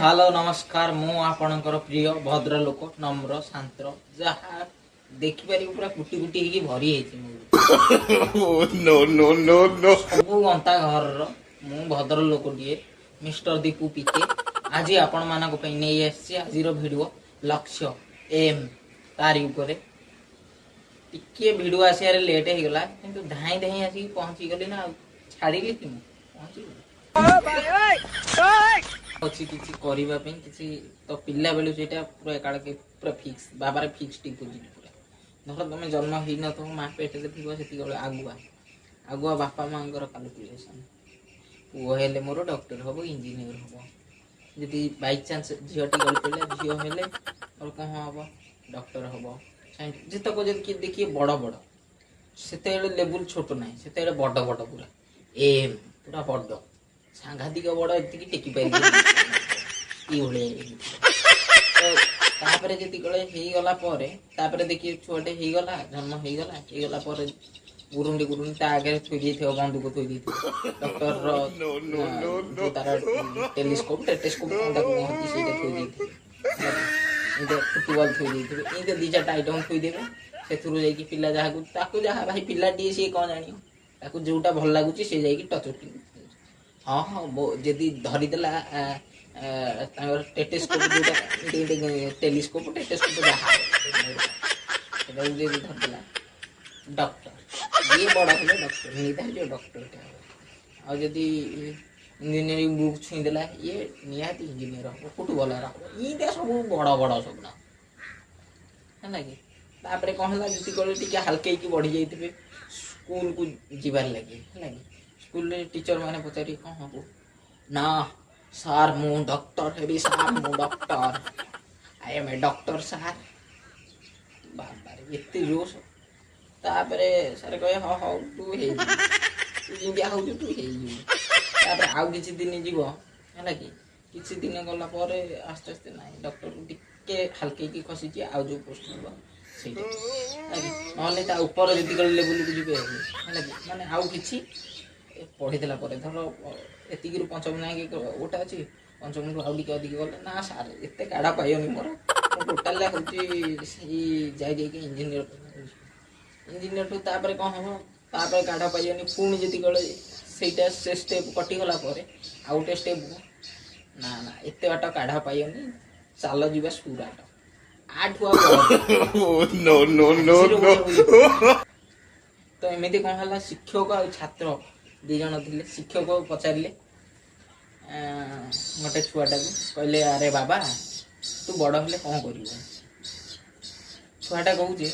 Hello, ନମସ୍କାର। ମୁଁ ଆପଣଙ୍କର ପ୍ରିୟ ଭଦ୍ରଲୋକ, ନମ୍ର, ଶାନ୍ତ, ଯାହା ଦେଖିପାରିବ ପୁରା କୁଟି କୁଟି ହେଇକି ଭରି ହେଇଛି ମୁଁ। No, no, no, no. ସବୁ ଗନ୍ତା ଘରର ମୁଁ ଭଦ୍ର ଲୋକଟିଏ, ମିଷ୍ଟର ଦୀପୁ ପିକେ। ଆଜି ଆପଣମାନଙ୍କ ପାଇଁ ନେଇ ଆସିଛି ଆଜିର ଭିଡ଼ିଓ ଲକ୍ଷ୍ୟ, ଏମ୍, ତାରି ଉପରେ। ଟିକିଏ ଭିଡ଼ିଓ ଆସିବାରେ ଲେଟ୍ ହେଇଗଲା, କିନ୍ତୁ ଧାଇଁ ଧାଇଁ ଆସିକି ପହଞ୍ଚିଗଲି ନା, ଆଉ ଛାଡ଼ିଲି କି ମୁଁ? ପହଞ୍ଚିଗଲି। ଅଛି କିଛି କରିବା ପାଇଁ କିଛି ତ ପିଲାବେଳୁ ସେଇଟା ପୁରା ଏକାବେଳକେ ପୁରା ଫିକ୍ସ, ବାବାରେ, ଫିକ୍ସ ଡିପୋଜିଟ୍ ପୁରା। ଧର ତମେ ଜନ୍ମ ହେଇନଥିବ, ମା ପେଟରେ ଥିବ, ସେତିକି ଆଗୁଆ ଆଗୁଆ ବାପା ମାଆଙ୍କର କାଲକୁଲେସନ୍, ପୁଅ ହେଲେ ମୋର ଡକ୍ଟର ହବ, ଇଞ୍ଜିନିୟର ହବ। ଯଦି ବାଇଚାନ୍ସ ଝିଅଟି ଗଳି ପଡ଼ିଲା, ଝିଅ ହେଲେ ମୋର କ'ଣ ହବ? ଡକ୍ଟର ହବ, ସାଇଣ୍ଟିଷ୍ଟ। ଯେତକ ଯଦି କିଏ ଦେଖିବେ ବଡ଼ ବଡ଼, ସେତେବେଳେ ଲେବୁଲ ଛୋଟ ନାହିଁ, ସେତେବେଳେ ବଡ଼ ବଡ଼ ପୁରା ଏମ୍, ପୁରା ବଡ଼, ସାଂଘାତିକ ବଡ଼, ଏତିକି ଟେକି ପାରିବେ ଏଇଭଳିଆ ଏମିତି। ତ ତାପରେ ଯେତିକିବେଳେ ହେଇଗଲା ପରେ, ତାପରେ ଦେଖିବେ ଛୁଆଟେ ହେଇଗଲା, ଜନ୍ମ ହେଇଗଲା, ହେଇଗଲା ପରେ ଗୁରୁଣ୍ଡି ଗୁରୁଣ୍ଡି ତା ଆଗରେ ଥୋଇ ଦେଇଥିବ, ବନ୍ଧୁକ ଥୋଇ ଦେଇଥିବ ଡକ୍ଟରର, No, no, no, no. ଯୋଉ ତାର ଟେଲିସ୍କୋପ, ଟେଟେସ୍କୋପ କଣ ତାକୁ କହନ୍ତି, ସେଇଟା ଥୋଇ ଦେଇଥିବେ। ଏମିତି ଫୁଟବଲ ଥୋଇ ଦେଇଥିବେ, ଏମିତି ଦି ଚାରିଟା ଆଇଟମ ଥୋଇଦେବେ। ସେଥିରୁ ଯାଇକି ପିଲା ଯାହାକୁ ତାକୁ ଯାହା, ଭାଇ ପିଲାଟିଏ, ସିଏ କଣ ଜାଣିବ? ତାକୁ ଯୋଉଟା ଭଲ ଲାଗୁଛି ସେ ଯାଇକି ଟଚ୍। ହଁ, ଯଦି ଧରିଦେଲା ଆ, ତାଙ୍କର ଟେଟେସ୍କୋପ ଯୋଉଟା, ଟେଲିସ୍କୋପ, ଟେଟେସ୍କୋପ ଯାହା, ସେଟାକୁ ଯଦି ଧରିଦେଲା, ଡକ୍ଟର, ଇଏ ବଡ଼ ହେଲେ ଡକ୍ଟର, ନିର୍ଦ୍ଧାରିତ ଡକ୍ଟରଟେ ହବ। ଆଉ ଯଦି ଇଞ୍ଜିନିୟରିଂ ବୁକ୍ ଛୁଇଁଦେଲା, ଇଏ ନିହାତି ଇଞ୍ଜିନିୟର ହବ, ଫୁଟବଲର ହବ, ଏଇଟା ସବୁ ବଡ଼ ବଡ଼ ସ୍ୱପ୍ନ ହେଲା କି। ତାପରେ କ'ଣ ହେଲା, ଯେତିକି ଟିକେ ହାଲକେଇକି ବଢ଼ି ଯାଇଥିବେ, ସ୍କୁଲକୁ ଯିବାରେ ଲାଗେ, ହେଲା କି। ସ୍କୁଲରେ ଟିଚର ମାନେ ପଚାରି, କ'ଣ ହବୁ? ନା ସାର୍, ମୁଁ ଡକ୍ଟର ହେବି ସାର୍, ମୁଁ doctor, I am a doctor sir. ବାବାରେ, ଏତେ ଜୋଶ! ତାପରେ ସାର୍ କହିବେ, ହଁ ହଉ, ତୁ ହେଇଯିବୁ, ତୁ ଯେମିତିଆ ହଉଛୁ ତୁ ହେଇଯିବୁ। ତାପରେ ଆଉ କିଛି ଦିନ ଯିବ, ହେଲା କି। କିଛି ଦିନ ଗଲା ପରେ ଆସ୍ତେ ଆସ୍ତେ ନାଇଁ, ଡକ୍ଟରକୁ ଟିକେ ହାଲକେଇକି ଖସିଛି, ଆଉ ଯୋଉ ପୋଷ୍ଟ ଯିବ ସେଇଟା, ହେଲା କି। ନହେଲେ ତା ଉପର ଯେତିକି ଲେବୁଲକୁ ଯିବେ, ହେଲା କି, ମାନେ ଆଉ କିଛି ପଢିଦେଲା ପରେ, ଧର ଏତିକିରୁ ପଞ୍ଚମ ଯାଏଁ ଗୋଟେ ଅଛି, ପଞ୍ଚମରୁ ଆଉ ଟିକେ ଅଧିକ ଗଲେ, ନା ସାର୍, ଏତେ କାଢ଼ା ପାଇବନି ମୋର, ମୁଁ ଟୋଟାଲ ହେଉଛି ସେଇ ଯାଇ ଯାଇକି ଇଞ୍ଜିନିୟର। ଇଞ୍ଜିନିୟରଠୁ ତାପରେ କ'ଣ ହବ? ତାପରେ କାଢ଼ା ପାଇବନି। ପୁଣି ଯେତିକିବେଳେ ସେଇଟା ସେ ଷ୍ଟେପ୍ କଟିଗଲା ପରେ ଆଉ ଗୋଟେ ଷ୍ଟେପ୍, ନା ନା, ଏତେ ବାଟ କାଢ଼ା ପାଇବନି, ଚାଲ ଯିବା ସୁରାଟ, ଆଠୁ ଆଉ ବଡ଼। No, no, no, no. ତ ଏମିତି କ'ଣ ହେଲା, ଶିକ୍ଷକ ଆଉ ଛାତ୍ର ଦି ଜଣ ଥିଲେ। ଶିକ୍ଷକ ପଚାରିଲେ ଗୋଟେ ଛୁଆଟାକୁ, କହିଲେ, ଆରେ ବାବା, ତୁ ବଡ଼ ହେଲେ କ'ଣ କରିବୁ? ଛୁଆଟା କହୁଛି,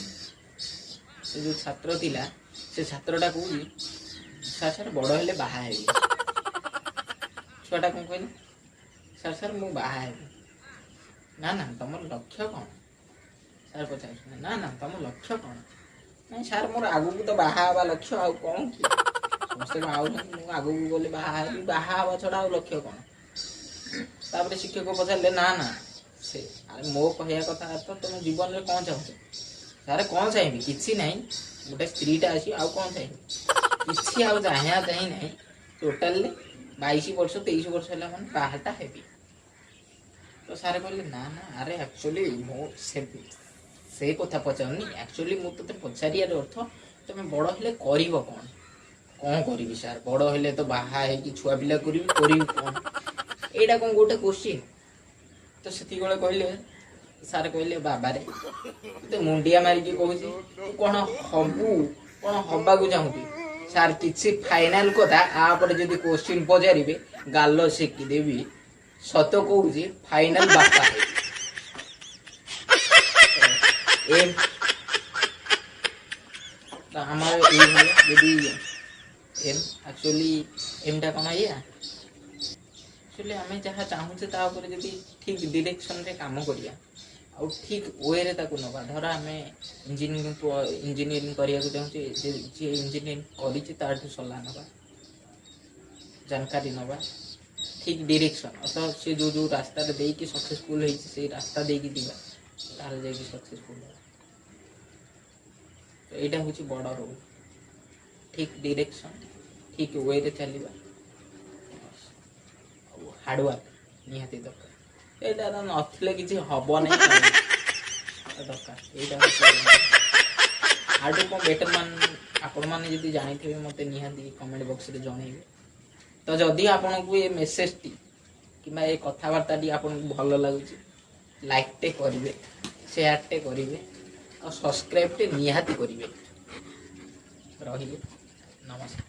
ସେ ଯୋଉ ଛାତ୍ର ଥିଲା, ସେ ଛାତ୍ରଟା କହୁଛି, ସାର୍ ସାର୍, ବଡ଼ ହେଲେ ବାହା ହେବି। ଛୁଆଟା କ'ଣ କହିଲା? ସାର୍ ସାର୍, ମୁଁ ବାହା ହେବି। ନା ନା, ତମର ଲକ୍ଷ୍ୟ କ'ଣ? ସାର୍ ପଚାରୁଛନ୍ତି। ନା ନା, ତମ ଲକ୍ଷ୍ୟ କ'ଣ? ନାଇଁ ସାର୍, ମୋର ଆଗକୁ ତ ବାହା ହେବା ଲକ୍ଷ୍ୟ, ଆଉ କ'ଣ କି? ସମସ୍ତେ ବାହା ହଉଛନ୍ତି, ମୁଁ ଆଗକୁ ଗଲେ ବାହା ହେବି, ବାହା ହେବା ଛଡ଼ା ଆଉ ଲକ୍ଷ୍ୟ କ'ଣ? ତାପରେ ଶିକ୍ଷକ ପଚାରିଲେ, ନା ନା, ସେ ଆରେ ମୋ କହିବା କଥା ତ ତମ ଜୀବନରେ କ'ଣ ଚାହୁଁଛ? ସାର୍, କ'ଣ ଚାହିଁବି? କିଛି ନାହିଁ, ଗୋଟେ ସ୍ତ୍ରୀଟା ଅଛି, ଆଉ କ'ଣ ଚାହିଁବି? କିଛି ଆଉ ଚାହିଁବା ଚାହିଁ ନାହିଁ। ଟୋଟାଲି 22 ବର୍ଷ, 23 ବର୍ଷ ହେଲା ମାନେ ବାହାଟା ହେବି। ତ ସାର୍ କହିଲେ, ନା ନା, ଆରେ ଆକ୍ଚୁଆଲି ମୁଁ ସେ କଥା ପଚାରୁନି, ଆକ୍ଚୁଆଲି ମୁଁ ତୋତେ ପଚାରିବାର ଅର୍ଥ ତମେ ବଡ଼ ହେଲେ କରିବ କ'ଣ? କ'ଣ କରିବି ସାର୍? ବଡ଼ ହେଲେ ତ ବାହା ହେଇକି ଛୁଆ ପିଲା କରିବି, କରିବି କ'ଣ? ଏଇଟା କ'ଣ ଗୋଟେ କୋଶ୍ଚିନ୍? ତ ସେତିକିବେଳେ କହିଲେ, ସାର୍ କହିଲେ, ବାବାରେ, ତତେ ମୁଣ୍ଡିଆ ମାରିକି କହୁଛି, ତୁ କ'ଣ ହବୁ, କ'ଣ ହବାକୁ ଚାହୁଁଛୁ? ସାର୍, କିଛି ଫାଇନାଲ କଥା, ଆ ପରେ ଯଦି କୋଶ୍ଚିନ୍ ପଚାରିବେ ଗାଲ ସେକିଦେବି, ସତ କହୁଛି, ଫାଇନାଲ ବାପା ହେବି। ଏମ୍ ତ ଆମର ଏଇଭଳିଆ ଯଦି ଏମ୍, ଆକ୍ଚୁଆଲି ଏମ୍ଟା କ'ଣ ଏଇଆ, ଆକ୍ଚୁଆଲି ଆମେ ଯାହା ଚାହୁଁଛେ ତା ଉପରେ ଯଦି ଠିକ୍ ଡିରେକ୍ସନରେ କାମ କରିବା ଆଉ ଠିକ୍ ୱେରେ ତାକୁ ନେବା। ଧର ଆମେ ଇଞ୍ଜିନିୟରିଂ କରିବାକୁ ଚାହୁଁଛେ, ଯିଏ ଇଞ୍ଜିନିୟରିଂ କରିଛି ତାଠୁ ସଲାହ ନେବା, ଜାନକାରୀ ନେବା, ଠିକ୍ ଡିରେକ୍ସନ୍ ଅର୍ଥ ସେ ଯେଉଁ ଯେଉଁ ରାସ୍ତାରେ ଦେଇକି ସକ୍ସେସଫୁଲ୍ ହେଇଛି ସେଇ ରାସ୍ତା ଦେଇକି ଯିବା, ତାହେଲେ ଯାଇକି ସକ୍ସେସଫୁଲ୍ ହେବା। ତ ଏଇଟା ହେଉଛି ବଡ଼ ରୋଲ୍, ଠିକ୍ ଡିରେକ୍ସନ୍, ଠିକ୍ ୱେରେ ଚାଲିବା ଆଉ ହାର୍ଡ଼ୱାର୍କ ନିହାତି ଦରକାର। ଏଇଟା ତ ନଥିଲେ କିଛି ହବ ନାହିଁ ଆଉ। ଦରକାର ଏଇଟା ହଉଛି। ଆଠୁ କ'ଣ ବେଟର ମାନ ଆପଣମାନେ ଯଦି ଜାଣିଥିବେ, ମୋତେ ନିହାତି କମେଣ୍ଟ ବକ୍ସରେ ଜଣେଇବେ। ତ ଯଦି ଆପଣଙ୍କୁ ଏ ମେସେଜଟି କିମ୍ବା ଏ କଥାବାର୍ତ୍ତାଟି ଆପଣଙ୍କୁ ଭଲ ଲାଗୁଛି, ଲାଇକ୍ଟେ କରିବେ, ସେୟାରଟେ କରିବେ ଆଉ ସବସ୍କ୍ରାଇବଟେ ନିହାତି କରିବେ। ରହିଲି, ନମସ୍କାର।